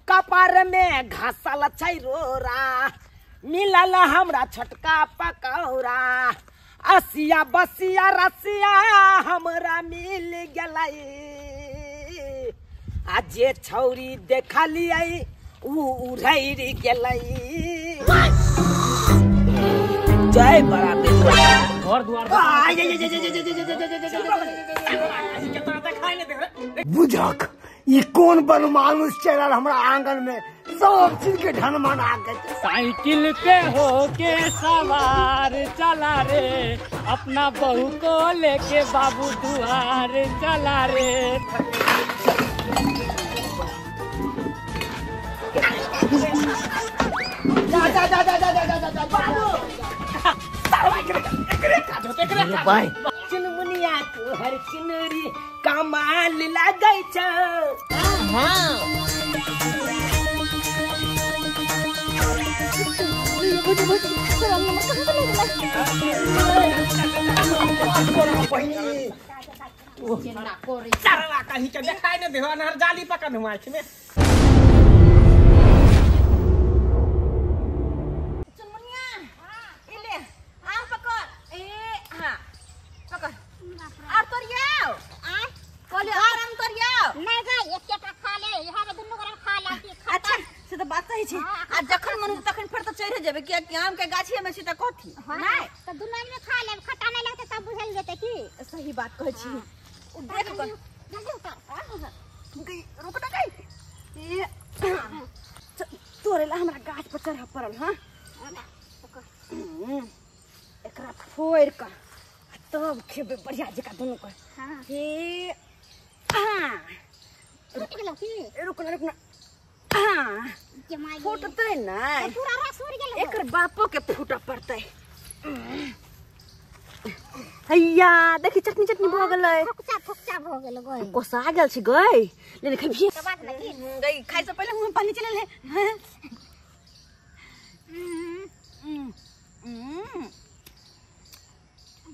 कपार में घासल छै रोरा मिलल हमरा छोटका पकौड़ा असिया बसिया रसिया हमरा मिल गेलै आ जे छौरी देखलियै उ उड़ैर गेलै। जय बड़ा घर द्वार बुझक ई कोन बनमानुष चलल हमरा आंगन में सब चीज के ढन मना के। साइकिल पे होके सवार चला रे अपना बहू को लेके बाबू दुआर चला रे। जा जा जा जा जा जा जा बाबू चुनमुनिया तोहर चुनरी कमाल लागै छौ। कहीं के देखाई नहीं देहो अनहर जाली पकड़ हुआ में। आ जखन मन तखन फेर त चढ़ जेबे किया आम के गाछी में छी त कथी नहीं त दुनू आदमी खा लेब खट्टा नहीं लगते तब बुझल जेते की। सही बात कहै छी उ देख कर जल्दी उतर गई रुक ना गई ए तोरे ला हमरा गाछ पर चढ़ पड़ल। हां एकरा फोड़ क तब खेबे बढ़िया जका दुनू के। हां हे हां रुक गेलौ की रुक ना रुक ना। हां फूटतै नै पूरा रस उड़ गेल एकर बापो के फूट पड़तै। हैया देखी चटनी चटनी भ गेलै थोकचा थोकचा भ गेल गई कोसा गेल छै गई ले खेबही त बात नहीं गई खाइ से पहिले मुंह पानी चले ले।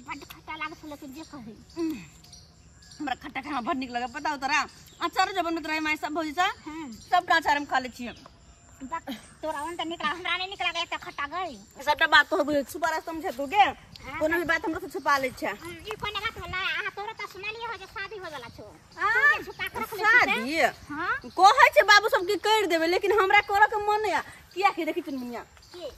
बड खट्टा लागै छलै कि जे कही हमरा खट्टा खाना बड नीक लगे पता हो तोरा अचार जब बनबैत रहे माय सब भौजी सा सबटा अचार हम खा ले छियै। तोरा ओन त निकला हमरा नहीं निकला एकटा खट्टा गई सबटा बात तो बुझ छुपा समझे तू के कोनो भी बात हमरा से छुपा ले छै। ई कोन बात होला अहाँ तोरा त सुनलिए हो जे शादी होय वाला छौ छुपा के रख ले शादी। हां कहै छै बाबू सब की कर देबे लेकिन हमरा करऽ के मन नै किया कि देखी चुनमुनिया की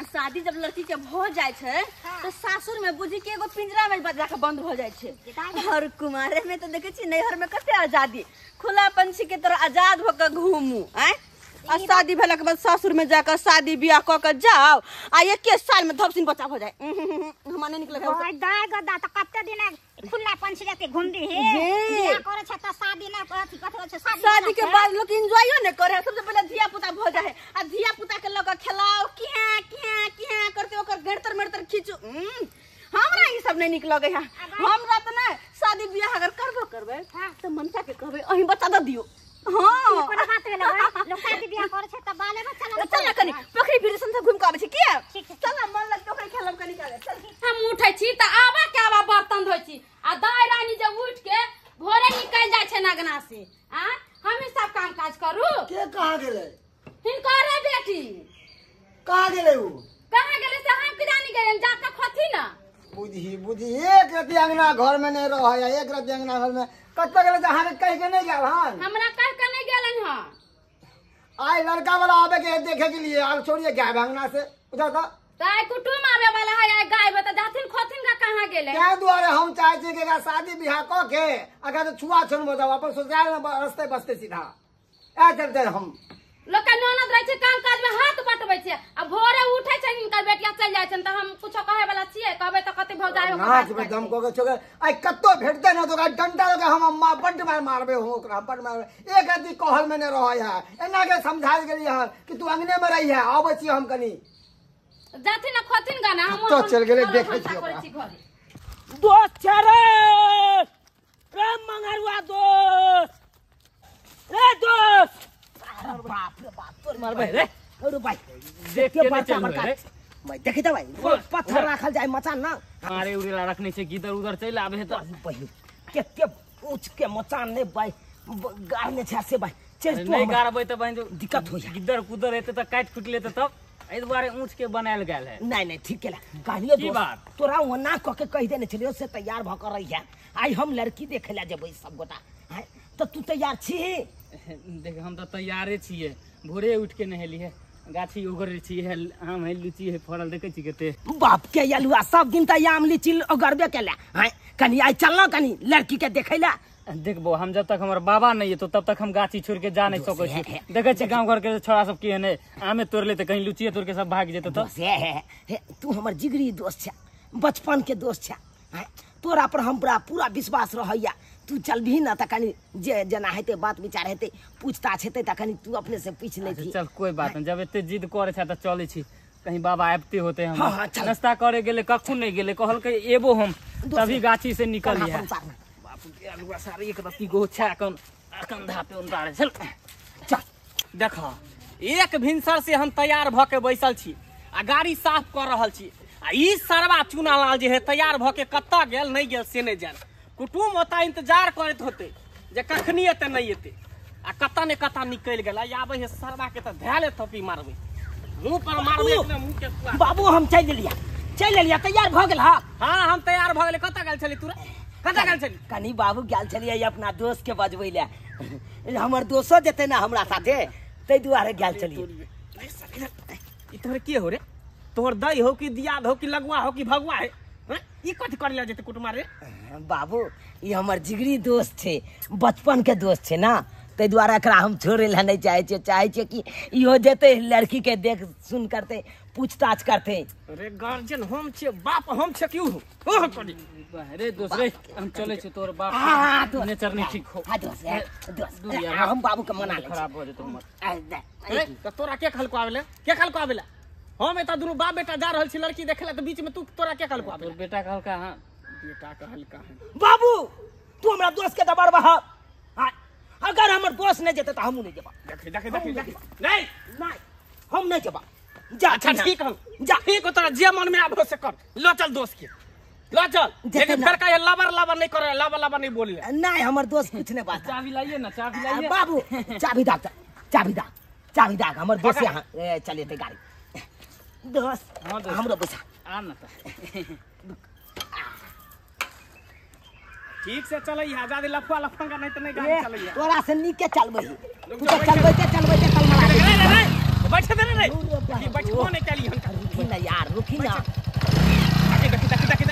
शादी जब लड़की के भ जाय छै तो सासुर में बुझी के एगो पिंजरा में जाके बंद भ जाय छै और कुमारे में तो देखे छी नैहर में कते आजादी खुला पंछी के तरह आजाद भ के घूमू आय आ शादी भेला के बाद सासुर में जाकर शादी बियाह क के जाओ आ एके साल में धपसिन बच्चा भ जाए। हमरा नहीं निक लगे ओय दाय गदा त कते दिन खुला पंछी जाके घूमबी हे बियाह करे छै त शादी ना अथी कथि छै शादी के बाद लोग एंजॉयो ने करे सबसे पहले धिया पुता भ जाए आ धिया पुता के लग खेलाओ किया किया किया करते ओकर गेड़तर मेड़तर खींचू। हमरा ई सब नहीं निक लगे है। हमरा त नै शादी बियाह अगर करबो करबे त मनसा के कहबे अही बच्चा द दियो। हां कोनो बात भेलै लोग शादी बियाह करे छै त बाले बच्चा लग चल कनी पोखरी फिर संग घुम के आबै छी किया चल मन लग पोखरी खेलब कनी काले चल। हम उठै छी त आबा के आबा बर्तन धोइ छी आ दाइ रानी जे उठ के भोरे निकल जाइ छै नगना से आ हम ही सब काम काज करू। के कहां गेलै हिनकरे बेटी कहां गेलै उ कहां गेलै से हम की जानी गेलै जाके खथी ना बुझी बुझी एक रति अंगना घर में नहीं रह एक रति अंगना घर में कत गेलै त अहाँ के कह के नहीं गेल हन हमरा कह के नहीं गेलन हन। आइ लड़का वाला आबे के देखे के लिए आब छोड़िए गाय अंगना से उधर त ताय कुटुम आबे वाला है आइ गाय बता जाथिन खोथिन का कहां गेलै क्या दुआरे हम चाहे छी कि शादी बियाह क के अगर छुआ छन हो जाओ अपन ससुराल में रस्ते बसते सीधा आ चलते हम लोग के ननद रहे छै काम काज में हाथ बटबै छै आ भोरे उठै छै हिनकर बेटिया चल जाइ छै त हम कुछो कहै वाला छियै कहबै त कते भौजाइ हो नाच में दम को के छोके आइ कत्तो भेटते न तो डंडा लगे हम अम्मा बड्ड मार मारबे हो ओकरा बड्ड मारबे एक आदमी कहल में न रहै है एना के समझा गेलियै हन कि तू अंगने में रही है आबै छी हम कनी जाथिन न खोथिन गाना हम तो चल गेलै देखै छी ओकरा। दोस्त छै रे रे मंगरुआ दोस्त रे दोस्त अरे बाप रे बाप तोर मारबे रे अरे भाई देख के बड़का बड़का मैं देखै त भाई पत्थर राखल जाय मचान ना मारे उरेला रखने छै गिदर उधर चलि आबे त बहिन केते ऊंच के मचान ने भाई गाड़ने छै से भाई चल तू नहीं गाड़बै त बहन दिक्कत हो जा, गिद्दर कुदर हेतै त काटि खुटि लेतै, तब एहि दुआरे ऊँच के बनायल गेल है। नहीं नहीं ठीक केला कहलियो की बात तोरा ओना क के कहि देने छलियो से तैयार भ क रहिया। आइ हम लड़की देखे ला जेबै सब गोटा, त तू तैयार छी? देख हम त तैयारे छियै, भोरे उठ के नहेलियै, गाछी ओगरै छियै, आम है लीची है फड़ल देखै छी कते। बाप के अलुआ सब दिन त आम लीची ओगरबे केला हैं, कनी आइ चलना कनी लड़की के देखै ला। देखबो हम जब तक हमर बाबा नहीं है तो तब तक हम गाछी छोड़ के जा नहीं सकै छी। देखै छी गांव घर के छोरा सब केहन है, आमे तोड़ लेते कहीं लुचिए तोड़ के सब भाग जेते। तो तू हमर जिगरी दोस्त छे, बचपन के दोस्त छे, तोरा पर हमरा पूरा विश्वास रहैया। तू चलबही ना त कनी जे जेना हेतै बात विचार हेतै पूछताछ हेतै त कनी तू अपने से पूछ लेबही। चल कोई बात नहीं, जब एते जिद करे छे त चलै छी, कहीं बाबा आबिते होते हम। हाँ, नाश्ता करे गेले कखू नहीं गेले, कहलकै एबो हम तभी गाछी से निकल लिया। बाप के अलुआ सारी एक रत्ती गो छा कन कंधा पे उतारे चल। चल देख एक भिनसर से हम तैयार भ के बैसल छी आ गाड़ी साफ कर रहल छी, आ ई सरवा चुनालाल जे है तैयार भ के कतऽ गेल नहीं गेल से नहीं जान। कुटुम ओतऽ इंतजार करैत होते जे कखनी एते नहीं एते, आ कतऽ ने कतऽ निकलि गेल। आबै है सरवा के तऽ धैले थपी मारबै, मुंह पर मारबै ने मुंह के। बाबू हम चलि गेलियै, चलि गेलियै, तैयार भऽ गेल? हाँ हाँ हम तैयार भऽ गेलै। कतऽ गेल छली तू? कतऽ गेल छली? कनी बाबू गेल छलियै अपना दोस्त के बजबै लए, हमर दोस्तो जेतै ने हमरा साथे, ताहि दुआरे गेल छलियै। ई तोहर के हो रे? तोहर दई हो कि दियाद हो कि लगुआ हो कि भगुआ है? ई कथी करे ला जेतै कुटुमा रे? बाबू ई हमर जिगरी दोस्त छै, बचपन के दोस्त छै ना, ताहि दुआरे एकरा हम छोड़ै लए नहीं चाहै छियै। चाहै छियै कि इहो जेतै लड़की के देख सुन करतै पूछताछ करतै। अरे गार्जियन हम छियै, बाप हम छियै कि उ ओह करी रे दोस्त रे, हम चलै छी तोर बाप नेचर नहीं ठीक हो। हां दोस्त दोस्त हम बाबू के मना ले, खराब हो जेतौ हमर। अरे त तोरा के कहलको आवेले, के कहलको आवेले? हम एता दुनू बाप बेटा जा रहल छी लड़की देखे ला, त बीच में तू तोरा के कहलको आवेले? तोर बेटा कहलका? हां बेटा कहलका है। बाबू तू हमरा दोस्त के दबाड़बा? हां अगर हमर दोस्त नहीं जेतै त हमहू नहीं जेबा। देख देख देख देख नहीं नहीं हम नहीं जेबा। जा अच्छा ठीक हम जा, ठीक हो तोरा जे मन में आबो से कर, लो चल दोस्त के लो चल। लेकिन फिर का लबर लबर नहीं करे, लबर लबर नहीं बोले। नहीं हमर दोस्त कुछ नहीं बात। चाबी लाइए ना, चाबी लाइए बाबू, चाबी दाग, चाबी दाग, चाबी दाग, हमर दोस्त यहां चलेते गाड़ी। दोस्त हमरो पैसा आ ना त ठीक से चलैया, ज्यादा लफुआ लफंगा नहीं त नहीं गाड़ी चलैया। तोरा से नीक के चलबै, तू त चलबै ते चलबै ते कल मारा। रे रे बैठ दे रे, ई बैठबो नहीं कैली हम। रुकी ना यार, रुकी ना। देखी देखी देखी देखी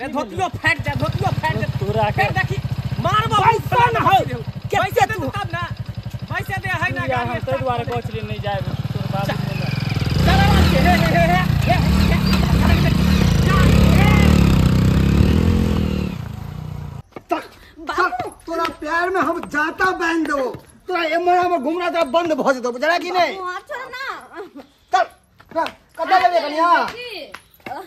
रे धोतियो फाट जा, धोतियो फाट जा तोरा के। देखी मारबो पैसा न हो कैसे तू तब ना पैसा दे है ना गाड़ी। हम तै दुआरे कहछली नहीं जाए तोर बाप। चल हे हे हे हे तोरा प्यार में हम जाता बांध देबो, तोरा एमहर हमर घुमरा तोरा बंद भ जेतौ, बुझला कि नहीं? छोड़ ना चल कतऽ जेबै कनिया?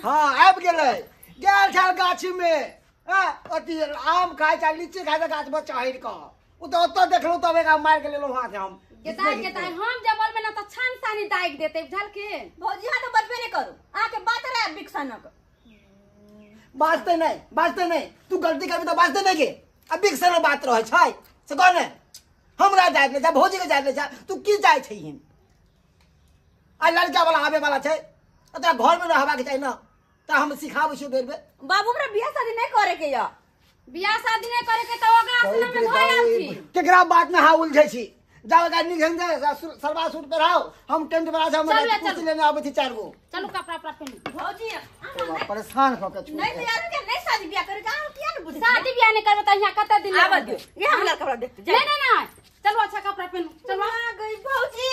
हां आबि गेलै, गेल छल गाछी में अथी आम खाइ छै लीची खाइ छै गाछ पर चढ़ि कऽ, ओ तऽ ओतऽ देखलहुँ तब एकरा मारि के लेलहुँ हाथ हम। गेताई गेताई हम जबल में ना त छान सानी दाग देते बुझल के। भौजी हां तो बचबे नहीं करू, आके बात रहे बिकसनक। बाजते नहीं, बाजते नहीं, तू गलती करबी तऽ बाजते नहीं के अब बिकसनक बात रहै छै से कह ने। हमरा जाय ले छै, भौजी के जाय ले छै, तू की जाय छै? आ लड़का वाला आबे वाला छै, तोरा घर में रहबाक चाही ना, त हम सिखाबै छियौ बेर बेर। बाबू हमरा बियाह शादी नहीं करे के या, बियाह शादी नहीं करे के त ओकरा आसना में धोय आबी। केकरा बात में हा उलझै छी? जाओ एकरा नीक ढंग से सलवार सूट पहिराओ, हम टेंट वाला से हम कुर्सी लेने आबै छी चारि गो। चलू कपड़ा उपड़ा पहिन। भौजी परेशान भ के नहीं तैयार के नहीं शादी बियाह करे के, अहाँ किया ने बुझै? शादी बियाह नहीं करबे त हियां कते दिन आबऽ दियौ, ये हमरा कपड़ा देख। नहीं नहीं नहीं चलू अच्छा कपड़ा पहिनू चलू। आ गई भौजी।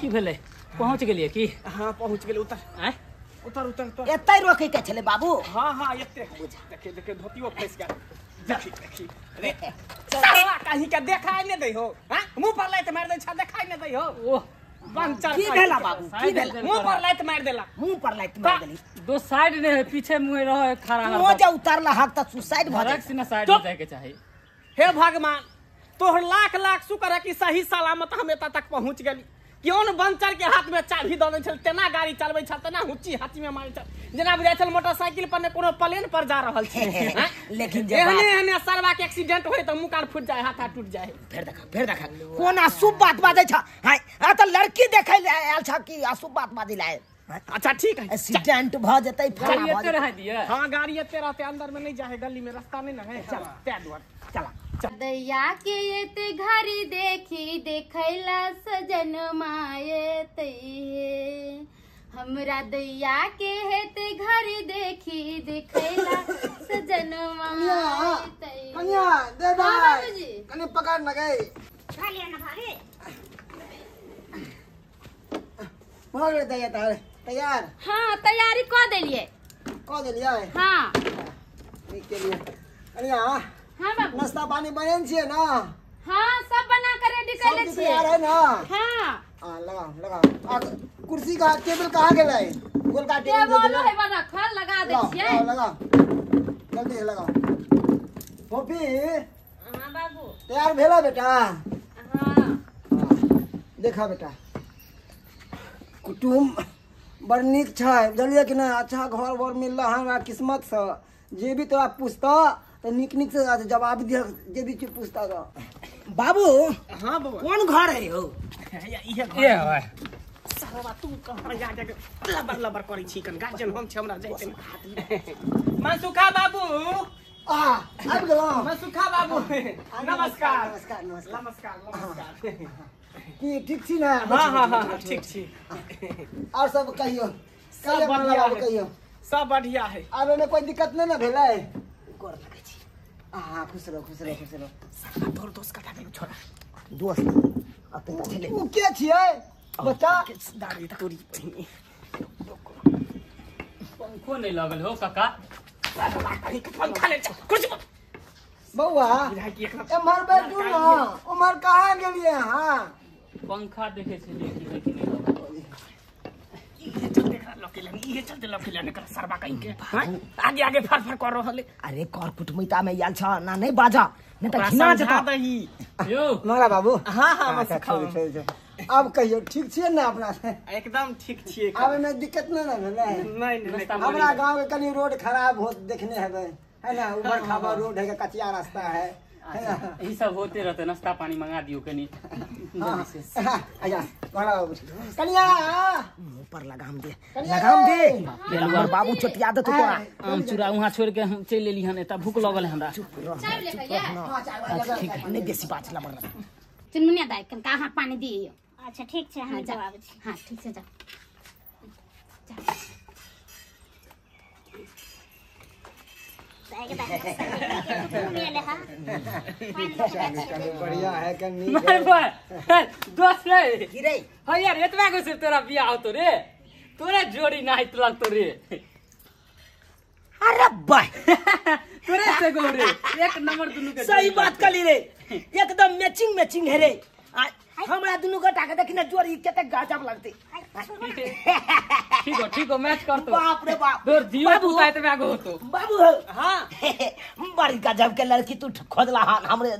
की भेलै, पहुंच गेलियै की? हां पहुंच गेलै। उतर आय उतर उतर उतर। एतै रोकै के छलै बाबू। हां हां एते देखे देखे धोतियो फंस गेल। देखी देखी रे सरवा कहीं के देखाई नहीं दै हो। हां मुंह पर लात मार दै छा, देखाई नहीं दै हो। ओह पंचर की भेला बाबू, की भेला? मुंह पर लात मार देला, मुंह पर लात मार देली। दो साइड नहीं है, पीछे मुंह रहो खड़ा। मुंह जे उतारला हक त सुसाइड भ जाय, सीना साइड में जाय के चाही। हे भगवान तोहर लाख लाख शुक्र है कि सही सलामत हम एतऽ तक पहुंच गेली। क्यों न बनचर के हाथ में चाबी दऽ दै छल, तेना गाड़ी चलबै छल, तेना हुच्ची हाथी में मारै छल, जेना बुझाइ छल मोटरसाइकिल पर ने कोनो प्लेन पर जा रहल छी। लेकिन जे एहने एहने सरवा के एक्सीडेंट होय त मुंह कान फूट जाए, हाथ हाथ टूट जाए। फेर देखा, फेर देखा कोना शुभ बात बाजै छ। हाय आ त लड़की देखै ले आयल छ कि अशुभ बात बाजै ले आयल? अच्छा ठीक है, एक्सीडेंट भ जेतै, गाड़ी एते रह दिए। हां गाड़ी एते रहते, अंदर में नहीं जाए, गली में रास्ता नहीं ना है, चल ते दुआर चला। दैया के एते घड़ी देखी देखैला सजन माए तै, हमरा दैया के हेते घड़ी देखी देखैला सजन माए तै। कन्या दे दाई कने पकड़ न गई खाली न भाभी हो गेलै दैया तार तैयार। हां तैयारी क देलिए, क देलिए। हां ठीक के लिए कन्या। हां बाबू नाश्ता पानी बनेन छियै ना? हां सब बना के रेडी कर ले छियै। तैयार है ना? हां हां लगाओ लगाओ। आ कुर्सी का टेबल कहां गेलै? गोल का टेबल है बना खल लगा दे छियै। लगाओ लगाओ जल्दी लगाओ। फोफी। हां बाबू तैयार भेला बेटा? हां देखा बेटा कुटुम बड़ नीक छै बुझलियै कि नहीं? अच्छा घर वर मिलल हमरा किस्मत से, जे भी तोरा पूछता तो निक निक से जवाब दिया, जे भी चीज पूछता तो। बाबू। हां बाबू कौन घर है हो? इहे घर है। सरवा तू कहां जा जा के लबर लबर करै छी कन गार्जियन हम छी, हमरा जाइते मनसुखा बाबू। आ आबि गेलौ मनसुखा बाबू। नमस्कार नमस्कार नमस्कार नमस्कार नमस्कार। की ठीक छी ना? हां हां हां ठीक छी। और सब कहियो? सब बढ़िया है, कहियो सब बढ़िया है। आबे में कोई दिक्कत नहीं ना भेलै? गोर लगै छी। हां खुश रहो खुश रहो खुश रहो। सरवा तोर दोस्त कथा गेलौ छोरा दोस्त अते त छलै। उ के छियै बच्चा? दाढ़ी तोरी बहिनी। पंखो नहीं लगल हो काका? पंखा ले कुछ बौआ एम्हर बैठू ना, उम्हर कहाँ गेलियै अहाँ? पंखा देखे छलियै कि है कि नहीं लगल। इहे चलते एकरा लके लेन, इहे चलते लके लेन एकरा सरवा कहीं के आगे आगे फर फर कर रहल। अरे कर कुटुम्बिता में आयल छ ना, नहीं बाजा नहीं त घिना जता दही यो मंगला बाबू। हां हां अब कहियो ठीक छियै ना अपना से? एकदम ठीक छियै। आबे में दिक्कत नहीं ना भेलै? नहीं नहीं। हमरा गांव के कनी रोड खराब हो देखने हेबै है ना, उबर खाबर रोड है, कचिया रास्ता है है ना, ई सब होते रहते। नाश्ता पानी मंगा दियो कनी। हां आजा मंगला बाबू। कनिया मुंह पर लगाम दे, लगाम दे। हमर बाबू चटिया दे तोरा। आम चूरा वहां छोड़ के हम चलि एली हन, एता भूख लगल हमरा। चाय ले के हां चाय ठीक है, नहीं बेसी बात लबर। चुनमुनिया दाई कन कहां पानी दियो? अच्छा ठीक छै हम जवाब छी। हां ठीक छै जा। बढ़िया है कनी दोस्त रे की रे? हां यार एतबा गो से तोरा बियाह होतो रे, तोरा जोड़ी नाहित लगतो रे। अरे बाय तोरे से गो रे एक नंबर दुनू के। सही बात कहली रे, एकदम मैचिंग मैचिंग है रे। हमरा दुनू गोटा के देखी ना जोड़ी कते गजब लगते। ठीक हो ठीक हो मैच कर तो। बाप रे बाप तोर जियो पुता एतबा गो होतो बाबू। हां बड़ी गजब के लड़की तू खोजला हन हमरे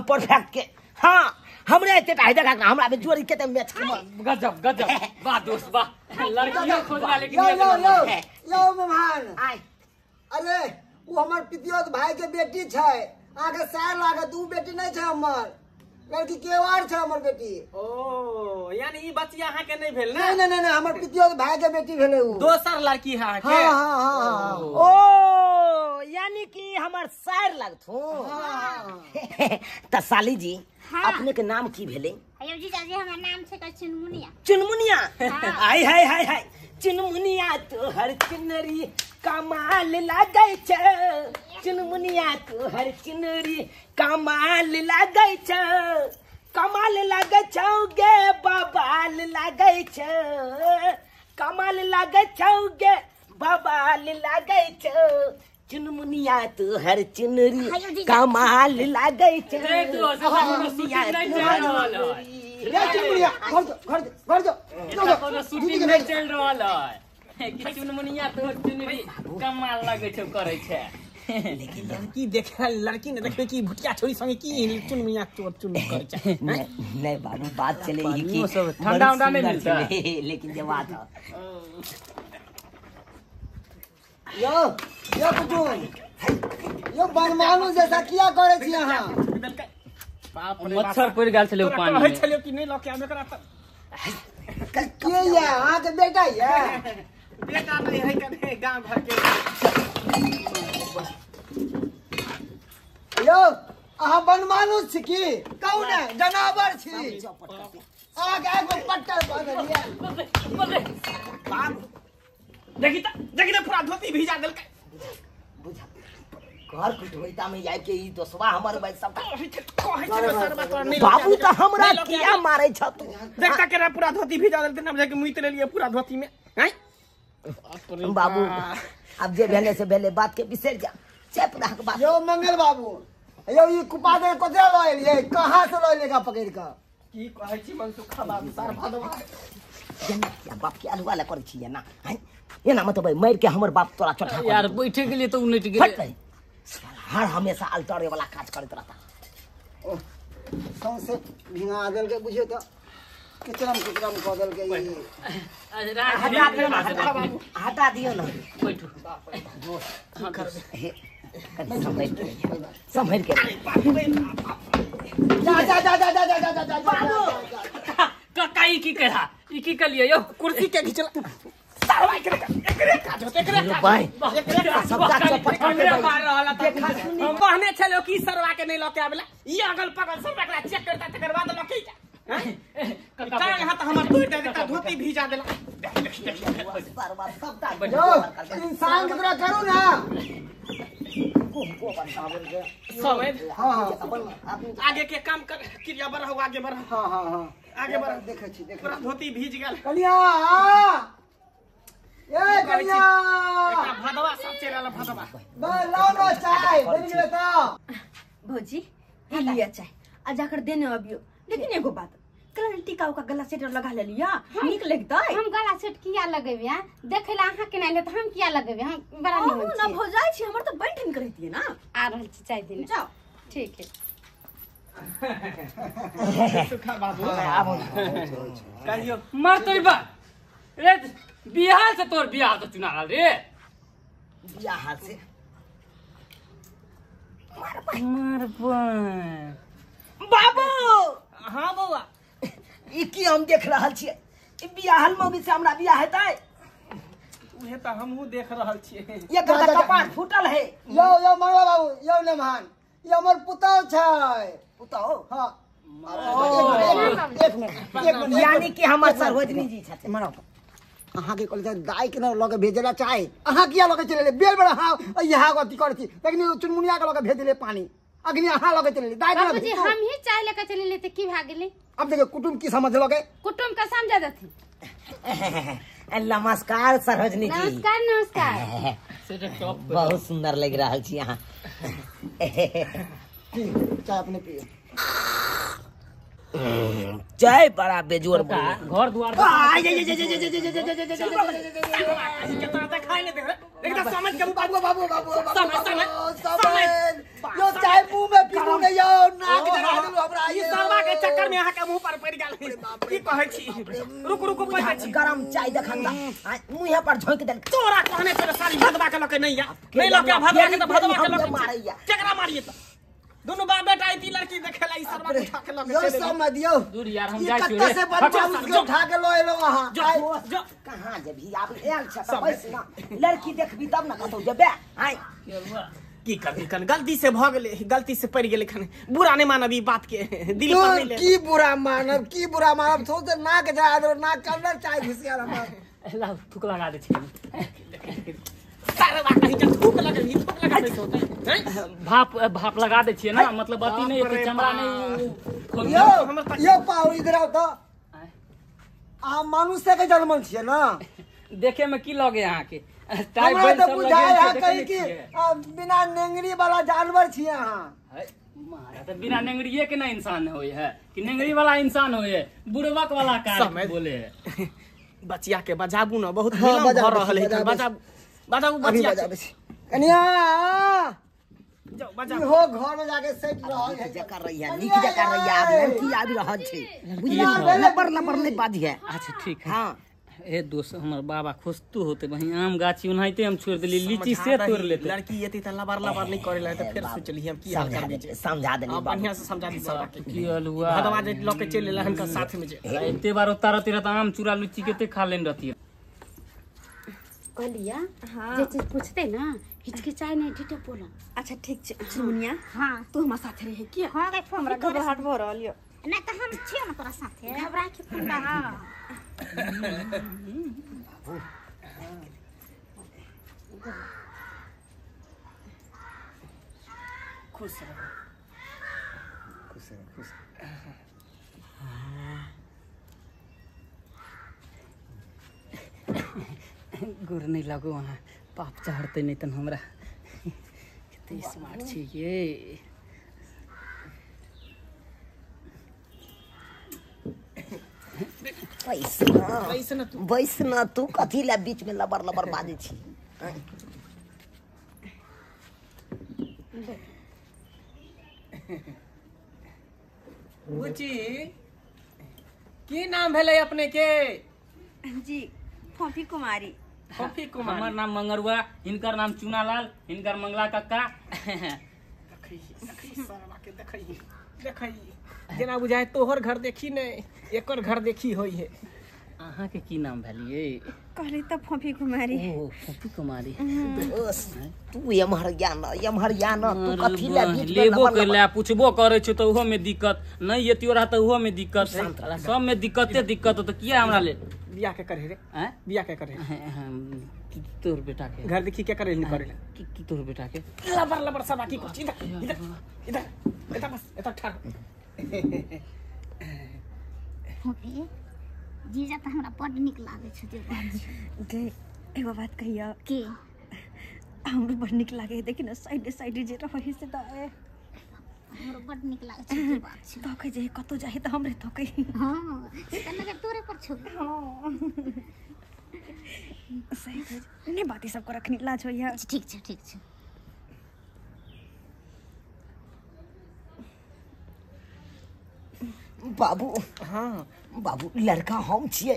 परफेक्ट के। हां हमरे एते टा देखा ना हमरा में जोड़ी कते मैच के गजब गजब। वाह दोस्त वाह, लड़कियों खोजला लेकिन यो यो यो यो मेहमान आय। अरे उ हमर पितियौत भाई के बेटी छै, अहाँ के सार लागत। उ बेटी नहीं छै हमर, लड़की के और छै हमर बेटी। ओ यानी ई बच्चिया अहाँ के नहीं भेल ना? नहीं नहीं नहीं हमर पितियौत भाई के बेटी भेलै उ, दोसर लड़की है अहाँ के। हां हां हां। ओ यानी कि हमर सार लगथो। त साली जी अपने के नाम की भेलै? अयो जीजाजी हमर नाम छै चुनमुनिया। चुनमुनिया? हाय हाय हाय हाय चुनमुनिया तोहर चुनरी कमाल लागै छै, चुनमुनिया तोहर चुनरी कमाल लागै छै, कमाल लागै छौ गे बबाल लागै छै, कमाल लागै छौ गे बबाल लागै छौ, चुनमुनिया तोहर चुनरी कमाल लागै छै। चुनमुनिया घर जो घर जो घर जो कोनो शूटिंग नहीं चल रहल है कि चुनमुनिया तोहर चुनरी कमाल लागै छौ करै छै। लेकिन लड़की देखे लड़की ने देखे कि भुटिया छोरी संगे की चुनमुनिया चोर चुन करै छै। नहीं बाबू बात चले कि ठंडा उंडा नहीं मिलता, लेकिन जे बात है यो यो कुटुम यो बनमानु जैसा किया करे छी अहाँ? मच्छर पड़ गेल छलै पानी में। कहै छलियो कि नहीं लके आबे एकरा त के या अहाँ के बेटा या? बेटा नहीं है कने गांव भर के। यो अहाँ बनमानु छी की कहू ने जनावर छी? अहाँ के एगो पट्टर बांधलियै। देखी त देखी त पूरा धोती भिजा देलकै। बुझा घर कुटबैता में जाय के ई दोसवा हमर भाई सब कहै छै सरवा तोरा नहीं बाबू त हमरा किया मारै छ तू? देखता केरा पूरा धोती भिजा देलकै ना बुझा के मुइत लेलियै पूरा धोती में। हैं बाबू अब जे भेले से भेले बात के बिसरि जा। चुप रह के बात। यो मंगल बाबू यो ई कुपा दे कते ल एलियै? कहाँ से ल एलियै पकड़ के? की कहै छी मनसुखा बाबू सार भदवा या बाप के अलुआ ला करै छी ना? हैं एना मत भाई मार के हमर बाप तोरा चढ़ा यार बैठे गेलियै त उनटि गेलै। हर हमेशा अल्टरे वाला काज करैत रहता। ओ सौंसे भिंगा देलकै बुझियौ त किचरम किचरम क देलकै ई। हटा दियौ ना, हटा दियौ ना। बैठू हे कनी संभरि के जा जा जा जा जा जा जा जा बाबू काका ई की करा ई की कलियै यौ? कुर्सी के घिचला सारवा एकरे एकरे काज होते एकरे काज एकरे काज सबटा चपट कर मार रहल त हम कहने छलो कि सरवा के नहीं लके आबेला ई अगल पगल सब एकरा चेक करता तकर बाद लके जा। काका हाथ हमर तोड़ दे देता धोती भिजा देला। सरवा सबटा यो इंसान के तोरा करू ना समय। हां हां आगे के काम कर क्रिया बढ़ाओ आगे बढ़ाओ। हां हां हां आगे बढ़ाओ। देखै छी देखै पूरा धोती भीज गेल। कनिया ए कनिया एकरा भदवा सब चलि आयल भदवा। बा लाओ ना चाय बनि गेलै त। भौजी ई लिया चाय आ जाकर देने अबियो। लेकिन एगो बात कल टीका उका गला सेट लगा लेलिया नीक लगतै? हम गला सेट किया लगेबे? हां देखै ला अहाँ के नहीं ले त हम किया लगेबे? हम बड़ा निमन छी ना भौजाई छी हमर त बैठन करैतिए ना। आ रहल छी चाय देने जाओ। ठीक है सुखा बाबू आबो कहियो मरतै बा रे बिहार से तोर बियाह तो चुना रे बियाह से मारबा बाबू। हां बौआ ई की हम देख रहल छियै? ई बियाहल मौगी से हमरा बियाह हेतै? उहे त हमहू देख रहल छियै। एकर त कपार फूटल है। यो यो मंगला बाबू यो नमहान ई हमर पुतौ छै। पुतौ? हां एक मिनट यानी कि हमर सरोजनी जी छथिन। मराउ अहाँ के कहलियै दाइ के न लके भेजला चाहे अहाँ किया लके चलि एलियै? बेर बेर अहाँ यहाँ अथी करै छी लेकिन चुनमुनिया के लके भेज देलियै पानी अग्नि अहाँ लके चलि एलियै दाइ के बाबूजी हम ही चाय लेके चलि एलियै त की भा गेलै? अब देखियौ कुटुम की समझलकै? कुटुम के समझा देथिन। नमस्कार सरोजनी जी। नमस्कार नमस्कार। बहुत सुंदर लग रहल छी अहाँ। चाय अपने पियो। चाय बड़ा बेजोर बन घर द्वार खाइ ले देख एकदम समझ के बाबू बाबू बाबू समय समय समय यो चाय मुंह में पीबू नै यो नाक जरा देलु हमरा। ई सरवा के चक्कर में अहाँ के मुंह पर पड़ गेल। की कहै छी? रुक रुक पैसा छी गरम चाय देखन मुंह पर झोंक देल। तोरा कहने छले सारी भदवा के लके नहीं आ नहीं लके भदवा के त भदवा के लके मारैया केकरा मारिए त दोनों बाप बेटा आई लड़की देखेला ई सरवा उठा के लके यो समझ दियो दूर यार हम जाइ छी कत्ता से बच्चा उसके उठा के लो एलो अहाँ जो जो कहां जेबी आब आयल छ त बैस ना लड़की देखबी तब ना कतौ जेबे। आइ की करबी कन गलती से भ गेलै गलती से पड़ गेलै खने बुरा नहीं मानब ई बात के दिल पर नहीं ले। की बुरा मानब की बुरा मानब थो त नाक जा दो नाक के अंदर चाय घुस गेल हमर। लाउ थूक लगा दे छी सारा कहीं के थूक लगे ई थूक लगा दे होतै हैं भाप भाप लगा दे छियै ना मतलब अथी नहीं होतै चमड़ा नहीं खोल। यो यो पाउ इधर आओ त आ मनुष्य के जन्मल छियै ना देखे में की लगे अहाँ के? हमरा त बुझाय है कहीं कि बिना नेंगरी वाला जानवर छियै अहाँ। मारा त बिना नेंगरिये के ना इंसान होय है कि नेंगरी वाला इंसान होय है बुड़बक वाला कार बोले है। बचिया के बजाबू ना बहुत विलम्ब भ रहल है बजाबू बजाबू बचिया बजाबू कनिया जाओ बजाओ। हो घर में जाके सेट रहल है जकर रहिया नीक जकर रहिया आब लड़की आबि रहल छै बुझलियै लबर लबर नहीं बाजी है। अच्छा ठीक है। हां ए दोस्त हमर बाबा खुश तू होते बहिं आम गाछी ओनाहिते हम छोड़ देली लीची से तोड़ लेते लड़की एती त लबर लबर नहीं करे ला त फेर सोचली हम की हाल करबी जे समझा देली बढ़िया से समझा दी सब के की हलुआ भदवा जे ल के चल एला हनका साथ में जे एते बार उतार तेरा त आम चूरा लीची केते खा लेन रहती कहलिया जे चीज पूछते ना हिचकिचाय नहीं ठीके बोला। अच्छा ठीक छै चुनमुनिया हां तू हमरा साथे रहे की? हां गे हमरा घबराहट भ रहल यो। नहीं त हम छियो न तोरा साथे। घबरा के फंडा। हां खुश रह खुश रह खुश। गोर नहीं लागो वहाँ पाप चढ़ते नहीं तन हमरा कते स्मार्ट छी ये। बैस ना तू कथी ला बीच में लबर लबर बाजै छी। बुची की नाम भेलै अपने के? जी फोफी कुमारी। फोफी कुमारी। हमर नाम मंगरुआ, हिनकर नाम चुनालाल, हिनकर मंगला कक्का। देखै देखै सरवा के देखै देखै जेना बुझाय तोहर घर देखी ने एकर घर देखी होई है। अहाँ के की नाम भेलिए? कहली त फोफी कुमारी। ओ फोफी कुमारी। तू एमहर ज्ञान एमहर ज्ञान तू कथी ला बीच में लेबो के ला पूछबो करे छ त उहो में दिक्कत नहीं एतियो रहा त उहो में दिक्कत सब में दिक्कते दिक्कत त किया हमरा ले बियाह के करे रे? हैं बियाह के करे तोर बेटा के घर देखी के करे नहीं करे तोर बेटा के लबर लबर सब की कुछ इधर इधर इधर इधर बस इधर ठहर। फोफी जीजा त हमरा बड नीक लागै छै जे बात छै। गे एगो बात कहिया की? हमरो बड नीक लागे देखि न साइड साइड जे रहै से त हमरो बड नीक लागै छै जे बात छै। तकै जे कतो जाए त हमरे तकै। हां से त नजर तोरे पर छौ। हां सही कहै नै बात ई सब को रखनी लाज होइया। ठीक छै ठीक छै। बाबू हाँ बाबू लड़का हम छियै